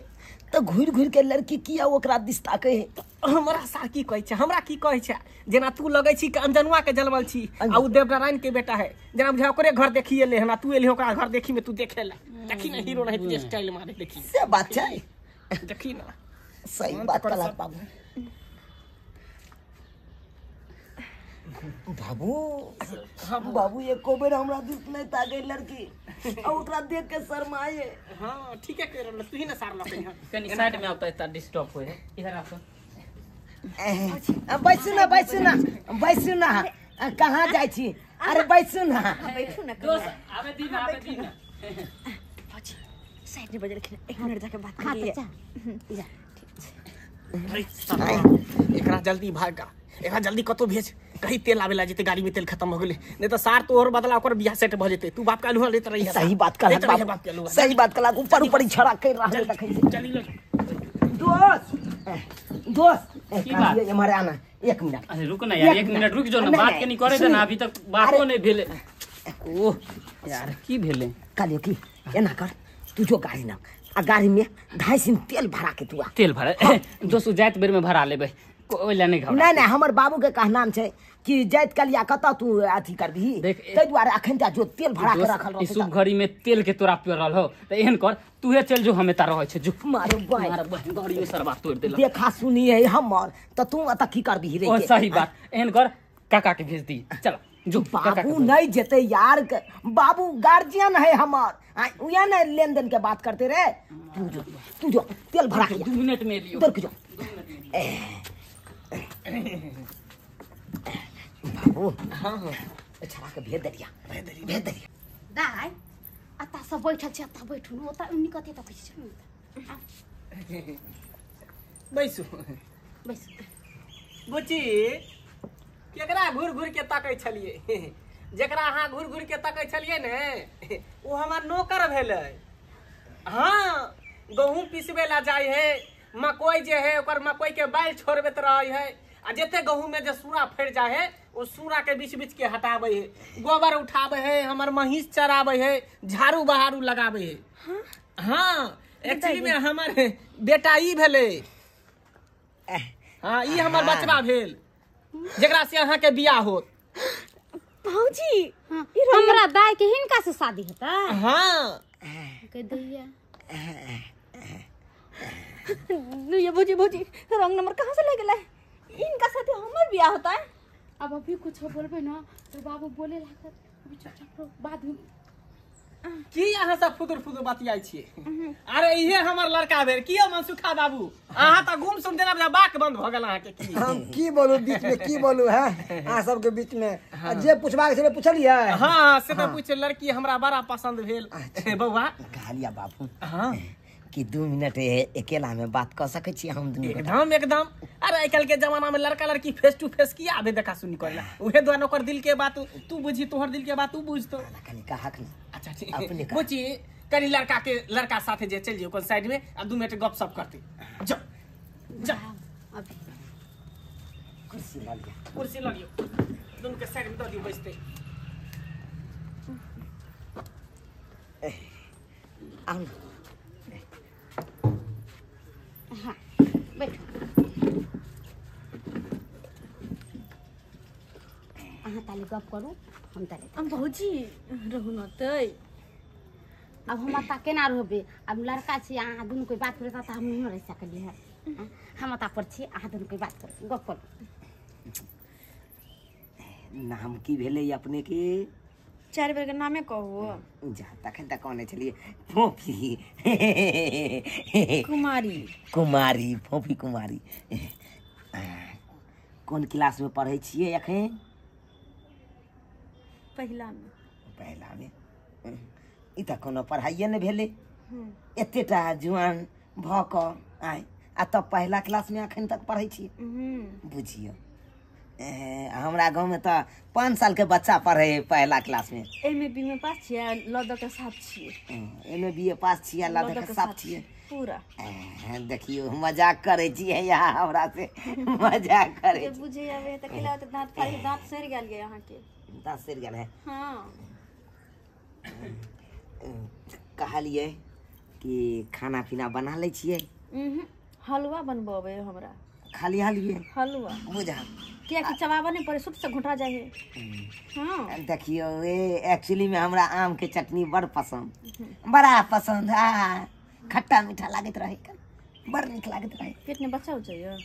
त घुरि घुरि के लड़की किया ओकरा दिस ताकै है? हमरा सार की कहै छै हमरा की कहै छै जेना तू लगै छी कि अंजनुआ के जलमल छी आ उ देवनारायण के बेटा है जेना बुझा ओकरे घर देखी एले हन तू एले ओकरा घर देखी में तू देखेला देखी ना हीरो नहीं जे स्टाइल मारे देखी से बात छै देखी ना सही बात कहला बाबू। बाबू बाबू एको बेर हमरा दिस नहीं ताके लड़की आ ओकरा देख के शर्माए। हां ठीक है कह रहल तू ही ना सार लकै हन कनी साइड में आवता इतना डिस्टर्ब होय है इधर आओ। बैसू ना बैसू ना बैसू ना कहाँ जाइ छी? अरे बैसू ना बैठू ना दोस्त आबे दी ना आबे दी ना साइड में बजल एक मिनट जाके बात कर लिए। जा जा ठीक छै एकरा जल्दी भागा एकरा जल्दी कतो भेज कहीं तेल आवेला जेते गाड़ी में तेल खत्म हो गेले नहीं तो सार तोहर बदला ओकर बियाह सेट भ जेते तू बाप के आलू लेत रही। सही बात कहला बाप सही बात कहला ऊपर ऊपर ही छड़ा कर रहल देखै छै। चली लो दोस्त दोस्त की बात हमारे आना एक मिनट। अरे रुक ना यार एक मिनट रुक जो ना बात के नहीं करे दे ना अभी तक बातो नहीं भेले। ओह यार की भेले? कहलियो की एना कर तू जो गाड़ी ना आ गाड़ी में 2.5 सिन तेल भरा के तू आ। तेल भरा दोस्त जाइत बेर में भरा लेबै ओइला नहीं घबरा। नहीं नहीं हमर बाबू के कहनाम छै कि जाइत कलिया कतऽ तू अथी करबिही तै दुआरे अखन जा जो तेल भरा के रखल रहतै। ई शुभ घड़ी में तेल के तोरा पेरल हो त एहन कर तूहे चल जो हम एता रहै छै जो मारो बाय मारो बहन गाड़ियो सरबा तोड़ देलक। देखा सुनी है हमर त तू एता की करबिही रे? ओ सही बात एहन कर काका के भेज दी चल जो बाबू नहीं जेते यार बाबू गार्जियन है हमर उया नहीं लेन then के बात करते रे। तू जो तेल भरा के 2 मिनट में लियो उधर के जो बाबू। हां हां छड़ा के भेज देलिया भेज देलिया दाइ अता सब बैठल छै अता बैठू न ओता उनी कते तकै छै बैसू बैसू। बुची केकरा घुर घुर के तकै छलिए? जेकरा अहाँ घुर घुर के तकै छलिए ने ओ हमर नौकर भेलै। हाँ गहूम पिसबे ला जाइ है मकई जे है ओकर मकई के बाल छोड़बैत रहै है आ जते गहूम में जे सूरा फड़ जाए है ओ सूरा के बीच बीच के हटाबै है गोबर उठाबै है हमर महींस चराबै है झाड़ू बहारू लगाबै है। हाँ एक्चुअली में हमर बेटा ई भेलै। हाँ ई हमर बचबा भेल जेकरा से अहाँ के बियाह होत। भौजी हमरा दाई के हिनका से शादी होता। हाँ के दैया ये भौजी भौजी रंग नंबर कहाँ से ले गेलै? इनका साथे हमर बियाह होता है। अब अभी कुछ बोलबे ना तो बाबू बोले लागत, अभी चुपचाप रहो बाद में। की अहाँ सब फुदुर फुदुर बतियाइ छियै? अरे इहे हमर लड़का भेल। की यौ मनसुखा बाबू अहाँ तऽ गुम सुम देना बाक बंद भऽ गेल अहाँके। की हम की बोलू बीच में, की बोलू है अहाँ सबके बीच में? जे पूछबाक छलै पूछलियै? हाँ से तऽ पूछ। लड़की हमरा बड़ा पसंद भेल बौआ। कहलिया बाबू हाँ कि 2 मिनट अकेला में बात कर सकै छी हम दुनू? एकदम एकदम। अरे आइ काल्हि के जमाना में लड़का लड़की फेस टू फेस किया आबे देखा सुनी करला, उहे दुआरे ओकर दिल के बात तू बुझी, तोहर दिल के बात तू बुझतो। कनी कहक ना। अच्छा ठीक बुझी, कनी लड़का के लड़का साथे जे चल जियो कोन साइड में आ 2 मिनट गपशप करते। जा जा अभी कुर्सी ल लिया, कुर्सी ल लियो, दुनू के साइड में द दियो बैसते। आउ हाँ बैठो। अहाँ ताली गप करू हम ताली। भौजी रहू न तै। अब हम अता केना रहबे? अब लड़का छी अहाँ दुनू कोई बात करता त हम नहीं रह सकली है। हम अता पर छी अहाँ दुनू कोई बात करू गप करू। नाम की भेलै अपने के? 4 बेर के नामे कहू। जा तखन तक कहने छलियै फोफी कुमारी। कुमारी फोफी कुमारी। कोन क्लास में पढ़ै छियै अखन? पहिला में। पहिला में? ई तऽ कोनो पढ़ाइए नहि भेलै। एतेटा जुआन भऽ कऽ आइ आ तब पहिला क्लास में अखन तक पढ़ै छियै। बुझियौ हमरा गाँव में तऽ 5 साल के बच्चा पढ़े पहला क्लास में। एम ए बी में पास छियै, ल द के साफ छियै। एम ए बी ए पास छियै, ल द के साफ छियै पूरा। देखियौ मजाक करै छियै यहाँ हमरा से मजाक करै। जे बुझे आबै त केला त दांत फाड़ के दांत सड़ गेल गे अहाँ के। दांत सड़ गेल है? हां। कहलियै कि खाना पीना बना लै छियै? हलवा बनबे हमरा। खाली हलवे? हलवा बुझा किया कि चबाबा नहीं पड़े, सुप से घोटा जाए है। हाँ देखियो एक्चुअली में हमरा आम के चटनी बड़ पसंद, बड़ा पसंद। आ खट्टा मीठा लागत रहे, बड़ नीक लागत रहे। पेट में बच्चा हो जाइए।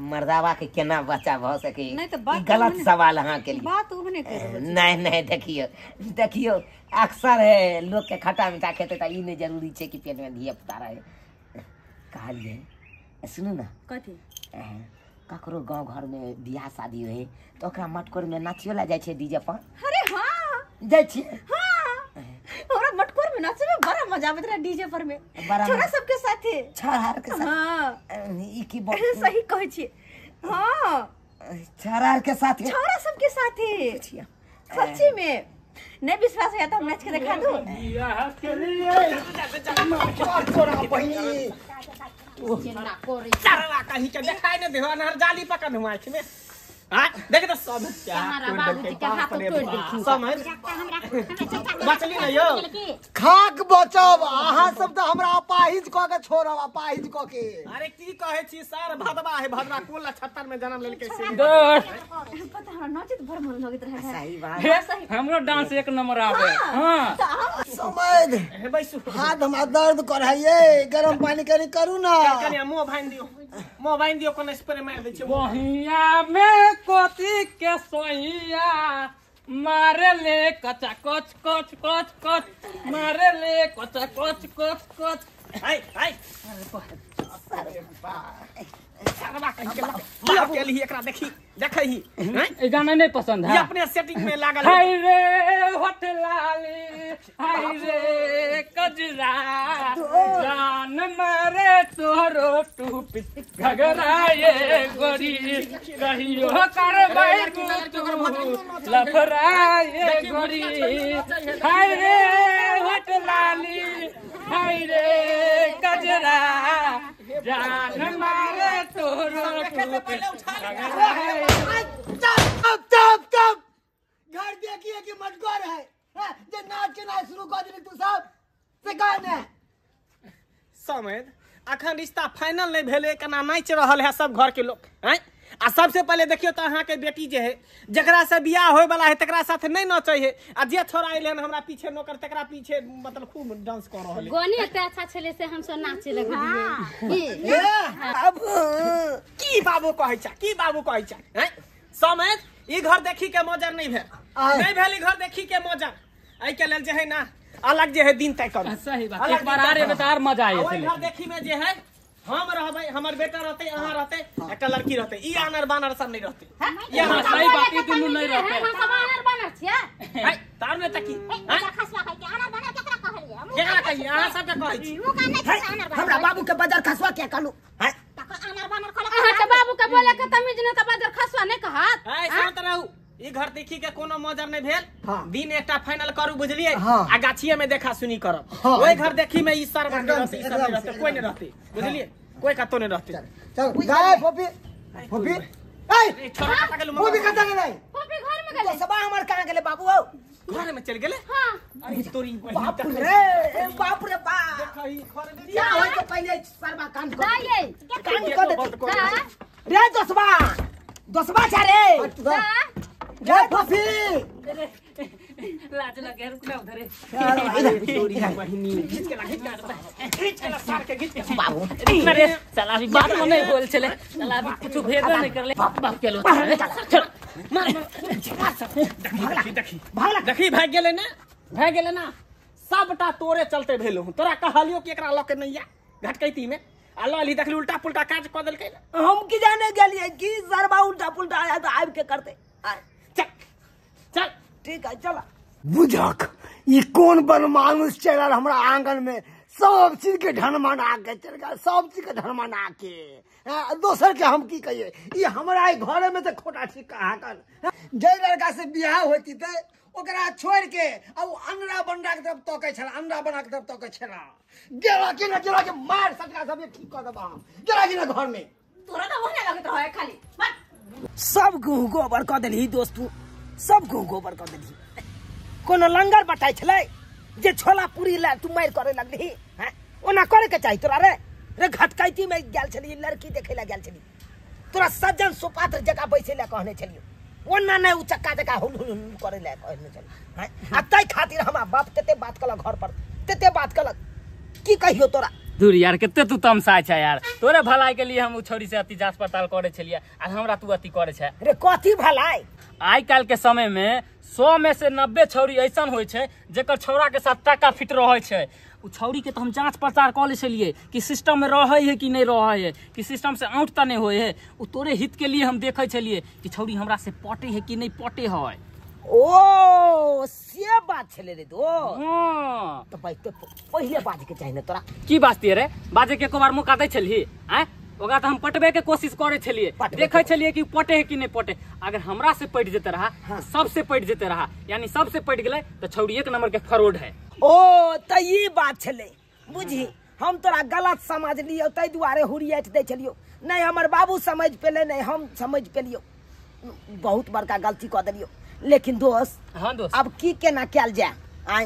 मर्दावा के केना बच्चा भ सके? नहीं तो बात गलत सवाल अहाँ के लिए। बात उ नहीं कर। नहीं नहीं देखियो देखियो अक्सर है लोग के खट्टा मीठा खेते त ई नहीं जरूरी छे कि पेट में धिया पुता रहे। कहलिए सुनू ना। कथी? ककरो गांव घर में बियाह शादी होए तो ओकरा मटकोर में नाचियो ला जाय छे डीजे पर। अरे हां जाय छे। हां हमरा मटकोर में नाचे में बड़ा मजा आबैत रहे डीजे पर में, छोरा सबके साथे। छोरा के साथ? हां ई की बात सही कहै छी। हां छोरा के साथ, छोरा सबके साथे सच्ची में। नहीं विश्वास है तो हम नाच के दिखा दूं। बियाह के लिए तोरा बहिनी चरवा कहीं के देखाई न देहो, अनहर जाली पकड़ हुआ आँख में। हाँ देख तो सब हमारा बाबूजी के हाथ तोड़ देलखिन। समझ बचली न यो खाक बचब अहाँ सब त हमरा अपाहिज क के छोड़ब, अपाहिज क के। अरे की कहै छी सर, भदवा है भदवा, कोन लछत्तर में जन्म लेलकै से। पता हमरा नाचैत बड़ मन लगैत रहे। सही बात, हमरो डांस एक नंबर आवे। हां समझ हे बैसू, हाथ हमरा दर्द करैये, गरम पानी करी करू ना। कनी मुंह बांधि दियो, मुंह बांधि दियो, कोनो स्प्रे मारि दै छै। बहिया में कोती के सोइया मारे ले कचा कच कच कच कच, मारे ले कचा कच कच कच। हाय हाय सरवा कहीं के बाप के लिए एकरा देखी देखही। ई गाना नहीं पसंद है, ये अपने सेटिंग में लागल। हाय रे होठ लाली, हाय रे कजरा, जान मारे तोरो टूपी घगरा ये गोरी, कहियो करबै तू लफरा ये गोरी। हाय रे होठ लाली, हाय रे कजरा, जान मारे तोरो टूपी घगरा। चुप चुप चुप, घर देखिए कि मटकोर है जे नाच के नाच शुरू कर देली तू सब। से कह ने समझ अखन रिश्ता फाइनल नहीं भेले केना नाचि रहल है सब घर के लोग हैं। आ सबसे पहले देखियो तो अहाँ के बेटी जे है जकरा से बियाह होय वाला है तकरा साथ नहीं नचै है आ जे छोरा अइले हन हमरा पीछे नौकर तकरा पीछे मतलब खूब डांस कर रहल है। गोनी एते अच्छा छले से हम सब नाचे लगलिए। अब की बाबू कहै छ की बाबू कहै छ हैं समझ ई घर देखी के मजर नहीं भेल नहीं भेल ई घर देखी के मजर एहि के लेल जे है ना अलग जे है दिन तय करू। सही बात एक बार आ रे त आर मजा आए। ओहि घर देखी में जे है हम रहबै हमर बेटा रहते अहाँ रहते एकटा लड़की रहते ई आनर बानर सब नहीं रहते। यहां सही बात ई दुनू नहीं रहते हम सब आनर बानर छियै है तार में तकी हां खसवा कहै के आनर बानर केकरा कहलियै केकरा कहियै अहाँ सब के कहै छी उ का नहीं छै आनर बानर हमरा बाबू के बाजार खसवा के कहलु हैं तकर आनर बानर कहलक अहाँ के बाबू के बोले के तमीज ने त बाजार खसवा नहीं कहत है शांत रहू। ई घर देखी के कोनो मजर नहीं भेल दिन एकटा फाइनल करू बुझलिए आ गाछिए में देखा सुनी करब ओई घर देखी में ई सर नहीं रहते ई सब नहीं रहते कोई नहीं रहते बुझलिए कोई कतो नहीं रहते। चल गाय फोपी फोपी ए छोरा कत गेल फोपी कत गेलै फोपी घर में गेलै सबा हमर कहां गेलै बाबू हो घर में चल गेलै। हां अरे तोरी बाप रे बाप रे बाप देखई घर में क्या होय के पहले सरबा कान कर दाई कान कर दे रे दोसबा दोसबा छ रे जा फोफी लाज लगे रुक ना उधरे तोरी बहिनी खींच के ला खींच के ला सार के खींच के बाबू अरे साला अभी बात में नहीं बोल चले साला अभी कुछ भेदो नहीं करले बाप बाप के लो चल मार मार देखी देखी देखी भाग गेले ना भाग गेले ना सबटा तोरे चलते भेलो तोरा कहलियो कि एकरा ल के नहीं आ घटकैती में आ ल ली देखली उल्टा पुल्टा काज क देलकै ना हम की जाने गेलिए कि सरबा उल्टा पुल्टा आया तो आबि के करते चल चल ठीक है चल। बुझक ई कोन बनमानुष चल हमरा आंगन में सब चीज के ढनमना के चल गया सब चीज के ढनमना के दोसर के हम की कहिए ई हमरा घर में तो खोटा छी कहा कर जे लड़का से बियाह होती ते ओकरा छोड़ के आ उ अंडरा बंडा के तरफ तकै छला अंडरा बना के तरफ तकै छला गेला के ना गेला के मार सटका सब ठीक कर देबा हम गेला के ना घर में तोरा त ओहने लगत रहे खाली सब गहूँ गोबर क देलही दोस्तू सब गहूँ गोबर क देलही कोनो लंगर बटाइ छलै जे छोला पूरी ला तू मारि करे लगलही हैं ओना करे के चाही तोरा रे रे घटकैती में गेल छली लड़की देखे ला गेल छली तोरा सज्जन सुपात्र जगह बैसे ला कहने छलियो ओना नहि उ चक्का जका हुल हुल हुल करे ला कहने छली हैं आ तै खातिर हमरा बाप तेते बात कलक घर पर तेते बात कलक की कहियो तोरा। दूर यार कते तू तमसा छै यार तोरे भलाई के लिए हम उ छोरी से अति जांच पड़ताल करे छलियै आ हमरा तू अति करे छै रे कथी भलाई। आइ काल्हि के समय में 100 में से 90 छौरी ऐसन होइ छै जेकर छौरा के साथ टाका फिट रहै छै। उ छौरी के तो हम जांच पड़ताल कऽ लै छलियै कि सिस्टम में रहै है कि नहीं रहै है कि सिस्टम से आउट तऽ नहीं होइ है। उ तोरे हित के लिए हम देखै छलियै कि छौरी हमरा से पटे है कि नहीं पटे है। ओ से बात छले रे दो। हाँ तो भाई तो पहले बाज के चाही ने तोरा की बाजती रे बाजे के एको बार मौका दै छलही आँय ओकरा तो हम पटबे के कोशिश करे छलियै देखै छलियै कि पटे है कि नहीं पटे। अगर हमरा से पट जेते रहा हाँ। सबसे पट जेते रहा यानी सबसे पट गेलै तो छौरी एक नंबर के फरोड है। ओ त ई बात छले बुझी हम तोरा गलत समझ लियो तै दुआरे हुरियाट दै छलियो नहीं हमर बाबू समझ पेले नहीं हम समझ पेलियो बहुत बड़का गलती कऽ देलियो। लेकिन दोस्त हाँ दोस्त अब की केना कैल जाए आय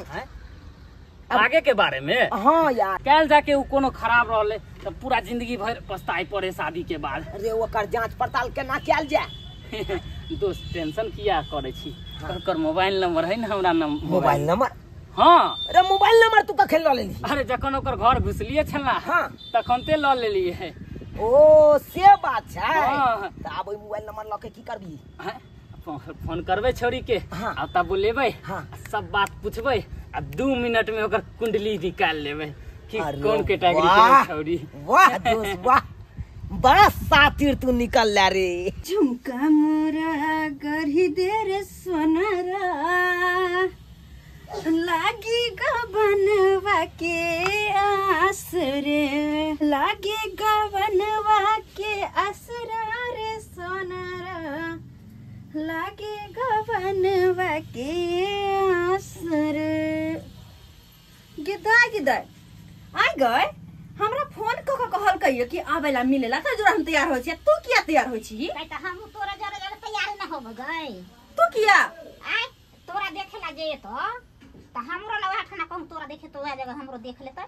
आगे के बारे में। हाँ यार कैल जाके उ कोनो खराब रहले त पूरा जिंदगी भर पछताए पड़े शादी के बाद। अरे ओकर जांच पड़ताल केना कैल जाए। दोस्त टेंशन किया करे छी ओकर मोबाइल नंबर है ना हमरा मोबाइल नंबर। हाँ अरे मोबाइल नंबर तू कखन ल लेली। अरे जखन ओकर घर घुसलिए छला हाँ तखन ते ल लेलिए है। ओ से बात छै हाँ। त आब ओइ मोबाइल नंबर ल के की करबी। फोन करबै छोरी के हाँ। आ तब बोलेबै हाँ। सब बात पूछबै आ 2 मिनट में ओकर कुंडली निकाल लेबै कि कौन कैटेगरी के छोरी। वाह दोस्त वाह बड़ा सातिर तू निकल ला रे। झुमका मोरा गढ़ी दे रे सोनारा लागी गबनवा के आस रे लागी गबनवा के आसरा रे सोनारा लागे गबनवा के आस रे। गिदा गिदा आइ गए हमरा फोन क के कहल कहियो कि आबेला मिलेला त जोरा हम तैयार होइ छी तू किया तैयार होइ छी। त हम तोरा जरे जरे तैयार न होब गए तू किया आइ तोरा देखेला जे तो त हमरो लगा खाना कहूं तोरा देखे तो वह जगह हमरो देख लेतै।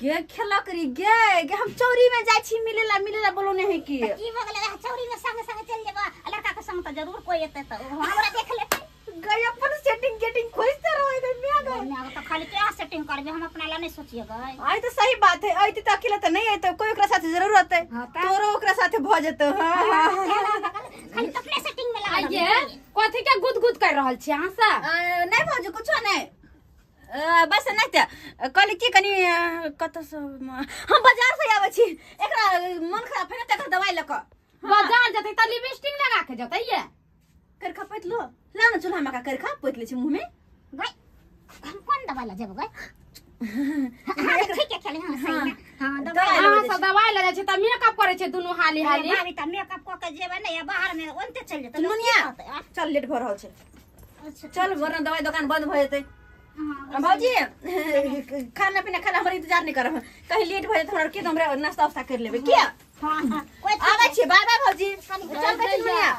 गे खेलक रे गे गे हम चौरी में जाय छी मिलेला मिलेला बोलो नहीं है की की भगले चौरी में संग संग चल जेबा लड़का के संग त जरूर कोई एतै त हमरा देख लेतै। गई अपन सेटिंग गेटिंग खोजते रहे गई मैं गई मैं तो खाली क्या सेटिंग करबे हम अपना ला नहीं सोचिए गई। आई तो सही बात है आई त अकेला त नहीं आई कोई ओकरा साथे जरूर रहते तोरो ओकरा साथे भ जेतो। हां खाली अपने सेटिंग में लगा आइए कथि के गुद गुद कर रहल छी अहां सब? नहीं भौजी कुछो नहीं बस नहीं त कहली की कनी कत से हम बाजार से आबै छी एकरा मन खराब है त एकर दवाई ल क बाजार जतै त लिपस्टिक लगा के जतै ये करखा पोत लो ला न चूल्हा में का करखा पोत ले छी मुंह में गई हम कोन दवाई ल जेब गई? हां ठीक है खेले। हां सही में हां दवाई हां सब दवाई ल जाय छै त मेकअप करे छै दुनु हाली हाली। भाभी त मेकअप क के जेबै नै बाहर में ओनते चल जेतै। दुनिया चल लेट भ रहल छै चल वरना दवाई दुकान बंद भ जेतै। भौजी खाना पीना खाना हमर इंतजार नहीं करब कहीं लेट भ जेतै हमरा के हमरा नाश्ता उस्ता कर लेबै किया। हां हां कोई आबै छी बाय बाय भौजी चल गई दुनिया।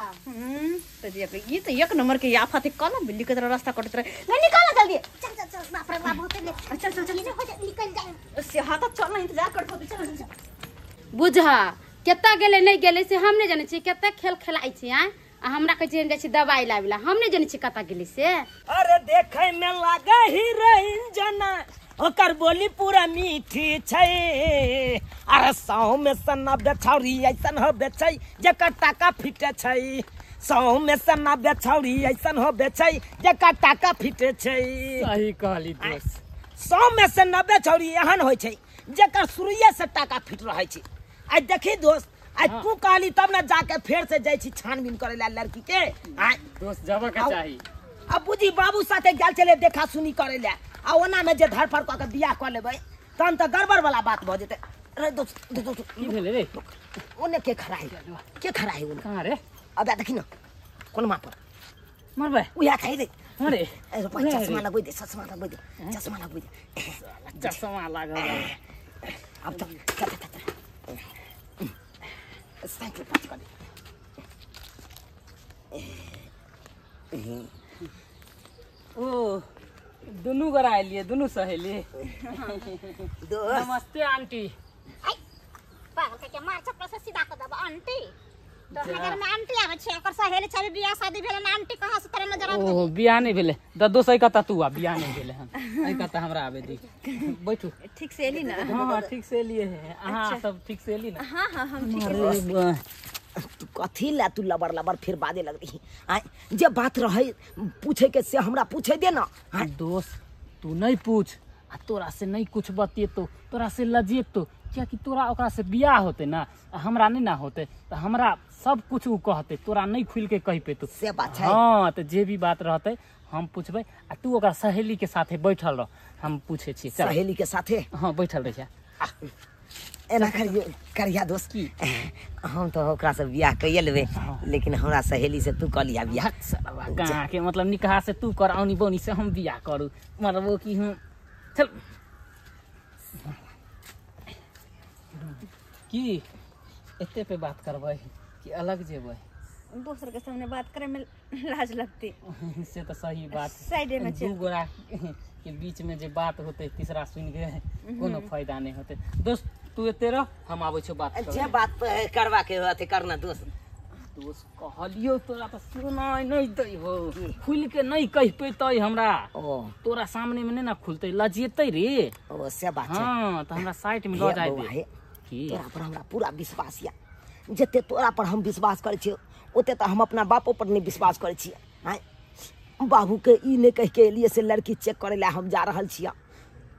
तो जी ये तो एक नंबर के आफत है कल बिल्ली के तरह रास्ता कटत रहे नहीं निकाल जल्दी चल चल चल बाप रे बाप बहुत ले चल चल चल हो जा निकल जाए से हाथ चल ना इंतजार करत हो चल चल। बुझा केता गेले नहीं गेले से हम नहीं जानै छी केता खेल खेलाइ छी आ हमरा कहै छी जाइ छी दवाई लाबेला हम नहीं जानै छी कता गेले से। अरे देखे में लागे हीरोइन जना ओकर बोली पूरा मीठी छै। अरे 100 में से 90 छौरी ऐसन होबे छै जेकर टाका फिटे छै। 100 में से 90 छौरी ऐसन होबे छै जेकर टाका फिटे छै। सही कहली दोस्त 100 में से 90 छौरी एहन होइ छै जेकर शुरुए से टाका फिट रहै छै। आइ देखी दोस्त आई तू कहली तब ना जाके फेर से जाय छी छानबीन करे ला लड़की के। आ दोस्त जाबा के चाही अब बुझी बाबू साथे गेल चले देखा सुनी करे ला आ ओना में जे धरफड़ क के बियाह क लेबै तहन त गड़बड़ वाला बात भ जेतै। अरे दोस्त दोस्त की भेलै रे? ओने के खड़ा है के खड़ा है ओने कहां रे? अब देखी न कोन मा पर मरबै उया खाइ रे। हां रे ए भाई चश्मा लगबै दे चश्मा लगबै दे चश्मा लगबै दे चश्मा लागल अब त चल चल चल साइकिल पास कर दे। ओ दुनू गोरा एलिए दुनू सहेली। नमस्ते आंटी। आई पागल के मार चप्पल से सीधा कर दब आंटी तो नगर में आंटी आवे छै ओकर सहेली छै बियाह शादी भेल ना आंटी कहां से तोरा नजर आबे? ओ बियाह नहीं भेले द दोस्त कता तू आ बियाह नहीं भेले हन ऐ कता हमरा आबे दी बैठू। ठीक से एली ना? हां ठीक से एलिए है अहां सब ठीक से एली ना? हां हां हम ठीक है। तू कथी ला तू लबर लबर फिर बाजे लगली? आय जे बात रहे पूछे के से हमरा पूछे दे ना। दोस्त तू नहीं पूछ आ तोरा से नहीं कुछ बतिएतो तोरा से लजेतो क्या कि तोरा ओकरा से बियाह होते ना हमरा नहीं ना होते तो हमरा सब कुछ उ कहते तोरा नहीं खुल के कह पेतो से बात है। हाँ तो जे भी बात रहते हम पूछबै आ तू ओकरा सहेली के साथे बैठल रह हम पूछे छी। सहेली के साथे? हाँ बैठल रह एना करियो करिया दोस्त की हम तो ओकरा से बियाह कइए लेबै लेकिन हमरा सहेली से तू कर लिया बियाह। कहाँ के मतलब निकाह से तू कर औनी बौनी से हम बियाह करू मरबो की हम चल की एते पे बात करबै कि अलग जेबै? दोसर के सामने बात करे में लाज लगती से तो सही बात साइड में दू गोरा के बीच में जे बात होते तीसरा सुन के कोनो फायदा नहीं होते। दोस्त तू एते रह हम आबै छौ बात जे बात करवा के अथी करना दोस्त। दोस्त कहलियो तोरा तो सुनाय नहीं दै हो खुल के नहीं कह पेतै हमरा तोरा सामने में नहीं ना खुलतै लजेतै रे। ओ से बात छै। हां तो हमरा साइड में ल जाय दे की तोरा पर हमरा पूरा विश्वास या जते तोरा पर हम विश्वास करै छियै ओते तो हम अपना बापो पर नहीं विश्वास करै छियै। आँय बाबू के ई नहीं कह के एलिए से लड़की चेक करे ला हम जा रहल छियै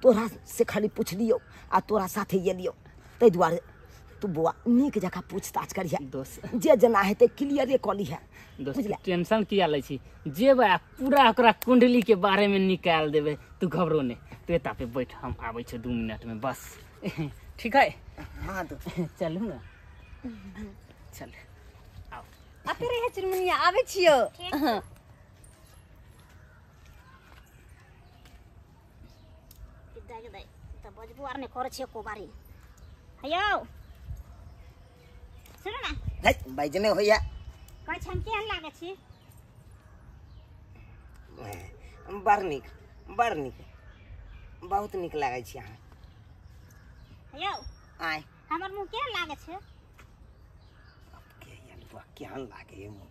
तोरा से खाली पुछलियो आ तोरा साथे एलियो ताहि दुआरे तू बौआ नीक जकाँ पूछताछ करिहे दोस्त जे जेना हेतै क्लियरे कऽ लिहे। दोस्त टेंशन किया लै छी जेबै आ पूरा ओकरा कुंडली के बारे में निकाल देबै तू घबरो नहीं तू एता पे बैठ हम आबै छियौ 2 मिनट में बस ठीक है? हाँ दोस्त चलू ना चल आओ आते रहे चुनमुनिया आबै छियौ। त बजबो आर नहि करै छियै एको बारी। हेयौ सुनू ना बाजने होइया कहै छी हम केहन लागै छी? बड़ नीक। बड़ नीक, बहुत नीक लागै छी अहाँ। यौ आय हमर मुँह केहन लागै छै? के अलुआ केहन लागै मुँह,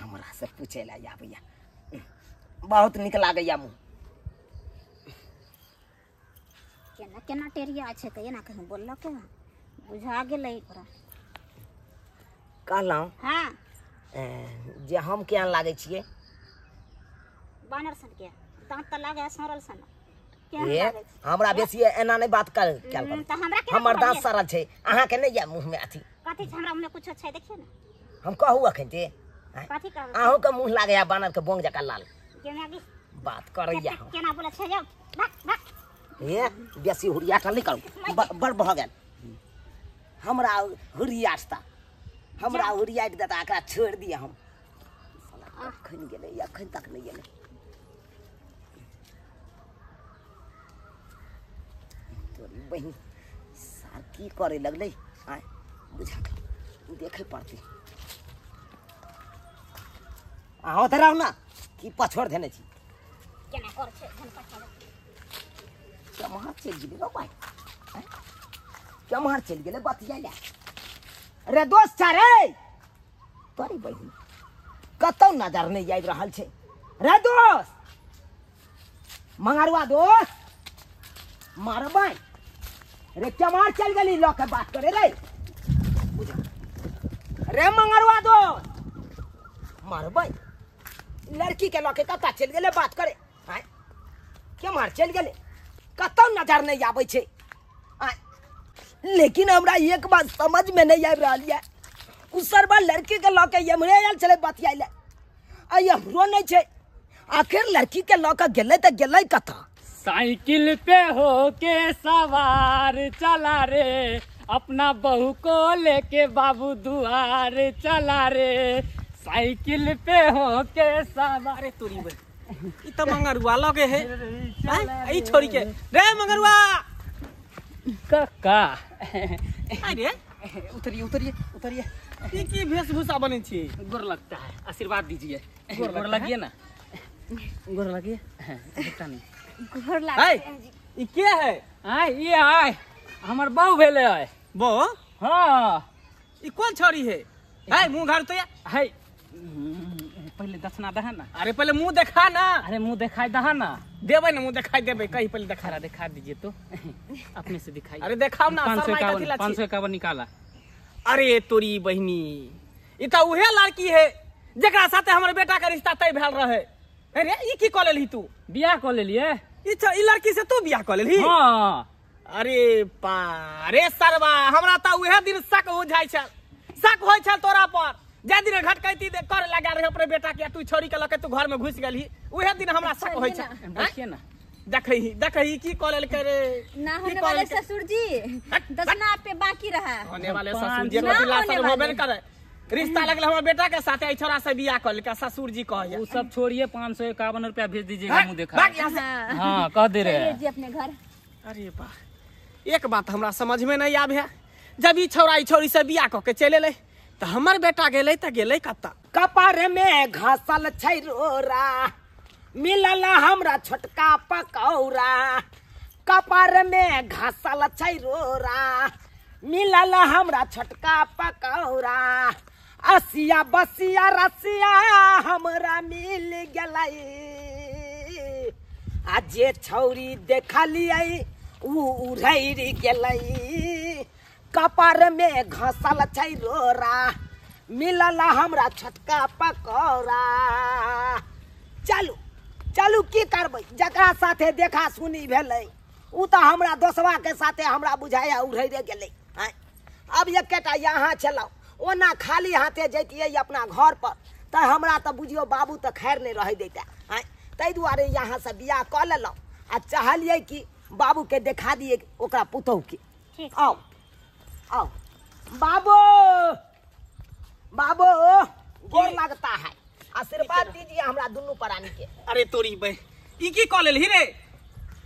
हमरा से पूछे ला आबैया। बहुत नीक लागैया मुँह। केना केना टेरिया छै तऽ एना कहीं बोललक, बुझा गेलै ओकरा। कहलहुँ हाँ जे हम केहन लागै छियै? बानर सन के दाँत तऽ लागै सड़ल सन। हमरा बेसी एना नहीं बात कर, हमर दाँत सड़ल छै, अहाँ के नहीं या मुँह में अथी कथी छै? हमरा मुँह में कुछो छै देखियौ ने। हम कहू अखन ते कथी कहू? अहूँ के मुँह लागैया बानर के बोंग जकाँ लाल। बात करैया केना बोलै छै यौ? भाग भाग। ए बेसी हुरिया के नहीं करू, बड़ भऽ गेल। हमरा हुरियाटता, हमरा हुरियाटि देता, एकरा छोड़ि दिअ। हम अखन गेलै, अखन तक नहीं गेलै। तोरी बहिन सार की करे लगलै? आय बुझा देखे पड़तै। अहाँ ओतऽ रहू ना, की पछोड़ देने छी? केना कर छै धन पछोड़। केम्हर चलि गेलै रौ भाइ? केम्हर चलि गेलै बतिया लए? रे दोस्त छा रे, तोरी बहिन कतौ नजर नहीं आबि रहल छै। रे दोस्त मंगरुआ दोस्त मारबै रे, केम्हर चलि गेली लऽ के बात करे रे? रे मंगरुआ दोस्त मारबै, लड़की के लऽ के कतऽ चलि गेलै बात करे? आँय केम्हर चलि गेलै? कतौ नजर नहीं आबै छै। आँय लेकिन हमरा एक बात समझ में नहीं आबि रहल यऽ, उ सरबा लड़की के लऽ के एम्हरे आयल छलै बतियाइ लए, आ एम्हरो नहीं छै। आखिर लड़की के लऽ के गेलै तऽ गेलै कतऽ? साइकिल पे होके सवार चला रे, अपना बहू को लेके बाबू दुआर चला रे, साइकिल पे होके सवार। अरे तोरी बे ई त मंगरुआ लगे है ई छोरी के। रे मंगरुआ काका अरे उतरिए उतरिए उतरिए। ई की वेशभूषा बने छी? गोर लगता है, आशीर्वाद दीजिए। गोर लगिए ना, गोर लगिए। बेटा नहीं गोर लागे जी। ई के है? आय ई आय हमर बहू भेले है। बहू? हाँ। ई कौन छोरी है? है मुंह घर तो है। पहले दक्षिणा दहा ना। अरे पहले मुंह देखा ना। अरे मुंह दिखाई दहा ना। देबै ना, मुंह दिखाई देबै कहीं पहले देखा दिखा दीजिए तो अपने से दिखाई। अरे देखाओ ना। 551 निकाला। अरे तोरी बहिनी ई त उहे लड़की है जेकरा साथे हमर बेटा के रिश्ता तय भेल रहे। अरे ई की क लेलही तू? बियाह क लेलिए। ई लड़की से तू बियाह क लेलही? हां। अरे पा रे सरवा, हमरा त उहे दिन शक हो जाय छल, शक होय छल तोरा पर। जे दिन घटकैती कर लगा रहे अपने बेटा के, तू छोरी के लके तू घर में घुस गेलही, उहे दिन हमरा शक होय छल। देखिए ना, देखही देखही की क लेलकै रे। ना होने वाले ससुर जी दक्षिणा पे बाकी रहा। होने वाले ससुर जी के लासन होबे न करे। रिश्ता लगल हमर बेटा के साथे, ई छोरा से बियाह कर लेलकै, ससुर जी कहैया। उ सब छोड़िए, 551 रुपया भेज दीजिएगा मुंह देखा। हां कह दे रहे जी अपने घर। अरे बा एक बात हमरा समझ में नहीं आवे है, जब ई छोरा ई छोरी से बियाह क के चले ले त हमर बेटा गेलै त गेलै कत्ता? कपार में घसल छै रोरा, मिलल हमरा छोटका पकौड़ा। कपार में घसल छै रोरा, मिलल हमरा छोटका पकौड़ा। असिया बसिया रसिया हमरा मिल गेलै, आ जे छौरी देखलियै उ उड़ैर गेलै। कपार में घसल छै रोरा, मिलल हमरा छोटका पकौड़ा। चलू चलू की करबै, जकरा साथे देखा सुनी भेलै उ तऽ हमरा दोसवा के साथे हमरा बुझाया उड़ैरे गेलै। अब एकेटा यहाँ छलहुँ, ओना खाली हाथे जैतियै अपना घर पर तऽ हमरा तऽ बुझियौ बाबू तऽ खैर नहि रहै दैता। ताहि दुआरे यहाँसँ बियाह कऽ लेलहुँ आ चाहलियै कि बाबूके देखा दियै ओकरा पुतहुके। आउ आओ बाबू, बाबू गोर लगता है, आशीर्वाद दीजिए हमरा दुनू प्राणी के। अरे तोरी बे ई की क लेलही रे?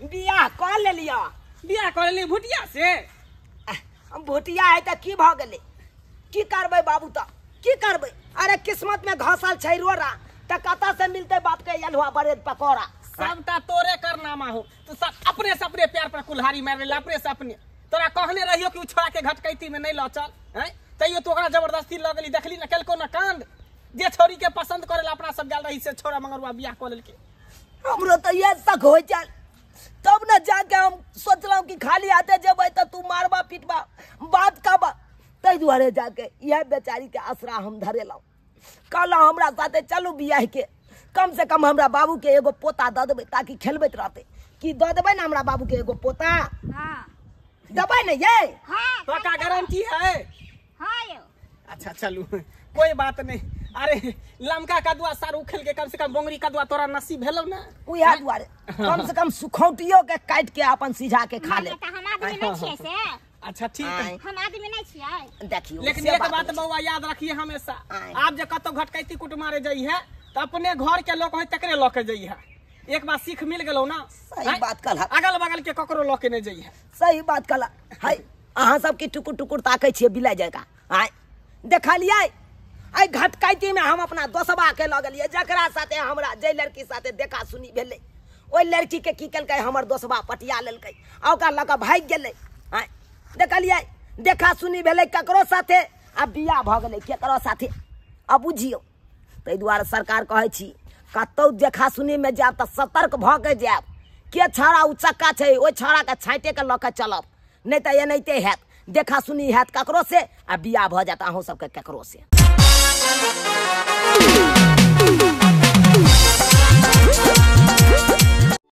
बियाह क लेलिया। बियाह क लेलही भुटिया से? हम भुटिया है त की भ गेलै? की करबै बाबू त की करबै? अरे किस्मत में घसल छै रोरा त कतऽ से मिलतै बाप के अलुआ बरेद पकौड़ा। सबटा तोरे करनामा हो। तू सब अपने से अपने प्यार पर कुल्हाड़ी मार ले, अपने से अपने। तोरा कहने रहियो कि उ छोड़ा के घटकैती में नहीं ल चल, हैं? तैयो तू ओकरा जबरदस्ती ल गेली, देखली ना केलको ना कांड। जे छोरी के पसंद करेला अपना सब गेल रही से छोरा मंगरुआ बियाह क लेलके। हमरो तो ये शक हो चल, तब न जाके हम सोचलहुँ कि खाली हाथे जेबै त तू मारबा पीटबा बात का बा, ताहि दुआरे जाके यह बेचारी के आसरा हम धरेलहुँ। कहलहुँ हमरा साथे चलू बियाह के, कम से कम हमरा बाबू के एगो पोता दऽ देबै ताकि खेलबैत रहतै। कि दऽ देबै ने हमरा बाबू के एगो पोता? हाँ देबै ने ये? हाँ पक्का गारंटी है? हाँ यो। अच्छा चलू कोई बात नहीं। अरे लमका कदुआ सार उखेल के कम से कम बोंगरी कदुआ तोरा नसीब भेलौ ना, उएह दुआरे कम से कम सुखौटियो के काटि के अपन सिझा के खा ले। त हम आदमी नहीं छियै से। अच्छा ठीक है, हम आदमी नहीं छियै। देखियो लेकिन एक बात बउआ याद रखिए हमेशा, आप जे कतौ घटकैती कुटमारे जइहे त अपने घर के लोग होय तकरे ल के जइहे। एक बार सीख मिल गेलौ ना। सही बात कहला। अगल बगल के ककरो ल के नहीं जइहे। सही बात कहला। हाय अहाँ सब की टुकुर टुकुर ताकै छियै बिलाइ जकाँ। आय देखलियै एहि घटकैती में हम अपना दोसबा के लऽ गेलियै, जकरा साथे हमरा जाहि लड़की साथे देखा सुनी भेलै ओहि लड़की के की केलकै हमर दोसबा पटिया लेलकै आ ओकरा लऽ कऽ भागि गेलै। आय देखलियै देखा सुनी भेलै ककरो साथे आ बियाह भऽ गेलै केकरो साथे। आ बुझियौ ताहि दुआरे सरकार कहै छी कतहु देखा सुनीमे जायब तऽ सतर्क भऽ के जायब। के छौड़ा उचक्का छै ओहि छौड़ाके छाँटे के लऽ के चलब, नहि तऽ एनाहिते हैत, देखा सुनी हैत ककरो से आ बियाह भऽ जायत अहूँ सबके ककरो से।